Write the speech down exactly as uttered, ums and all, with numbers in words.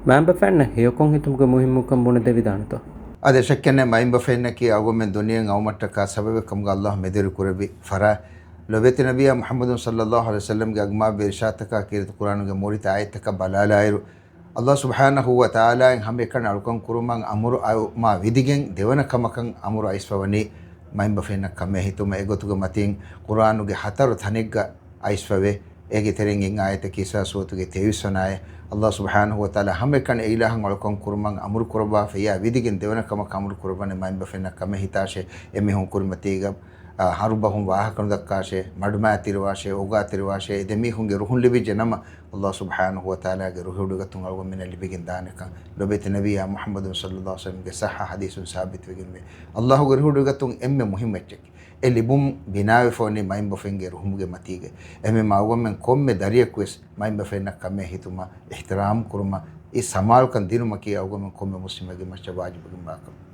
މައިންބަފައިންނަށް ހެޔޮކޮން ހިތުމުގެ މުހިއްމުކަން ބުނެދެވިދާނެތޯ؟ އާދެ، ޝައްކެއް ނެތް، މައިންބަފައިންނަކީ އަޅުގަނޑުމެން ދުނިޔެއިން އައުމަށްޓަކާ ސަބަބެއް ކަމުގަ އައްލާހު މެދުވެރި ކުރެއްވި ފަރާތް. ލޮބެތި ނަބިއްޔާ މުޙައްމަދު ޞައްލައްލާހު ޢަލައިހި ވަސައްލަމްގެ އަގުމާބެ އިރުޝާދުތަކާ ކީރިތި ޤުރްއާނުގެ މުރިތައް އާޔަތްތަކަށް ބަލާލާއިރު، އައްލާހު ސުބްޙާނަހޫ ވަތަޢާލާއިން ހަމައެކަނި އަޅުކަން ކުރުމަށް އަމުރު އައުމާ ވިދިގެން ދެވަނަ ކަމަކަށް އަމުރު އައިސްފަވަނީ މައިންބަފައިންނަށް ކަމޭ ހިތުމަށް. އެގޮތުގެ މަތީން ޤުރްއާނުގެ ހަތަރު ތަނެއްގަ އައިސްފަވޭ. އޭގެ ތެރެއިން އެއް އާޔަތަކީ ސޫރަ ސައްދުގެ ތޭވީސް ވަނަ އާޔަތް. އައްލާހު ސުބްޙާނަހޫ ވަތަޢާލާ ހަމައެކަނި އެއިލާހަށް އަޅުކަން ކުރުމަށް އަމުރު ކުރައްވާފައި، އާ ވިދިގެން ދެވަނަ ކަމަކަށް އަމުރު ކުރައްވަނީ މައިންބަފައިންނަށް ކަމޭ ހިތާށޭ. އެމީހުން ކުރިމަތީގަ، އާ، ހަރުބަހުން ވާހަކަ ނުދައްކާށޭ، މަޑުމައި ތިރިވާށޭ، އޯގާ ތިރިވާށޭ، އެ ދެމީހުންގެ ރުހުން ލިބިއްޖެ ނަމަ، އައްލާހު ސުބްޙާނަހޫ ވަތަޢާލާގެ ރުހިވޮޑިގަތުން އަޅުގަނޑުމެންނަށް ލިބިގެން ދާނެކަން ލޮބެތި ނަބިއްޔާ މުޙައްމަދު ޞައްލައްލާހު ޢަލައިހި ވަސައްލަމްގެ ޞައްޙަ ޙަދީޘުން ސާބިތުވެގެންވޭ. އައްލާހުގެ ރުހިވޮޑިގަތުން އެންމެ މުހިއްމު އެއްޗެކޭ. އެ ލިބުން ބިނާވެފަވަނީ މައިންބަފައިންގެ ރުހުމުގެ މަތީގަ. އެހެންވީމަ އަޅުގަނޑުމެން ކޮންމެ ދަރިޔަކުވެސް މައިންބަފައިންނަށް ކަމޭ ހިތުމަށް، އިޙްތިރާމް ކުރުމަށް، އެ ސަމާލުކަން ދިނުމަކީ އަޅުގަނޑުމެން ކޮންމެ މުސްލިމެއްގެ މައްޗަށް ވާޖިބުވެގެންވާ ކަމެއް.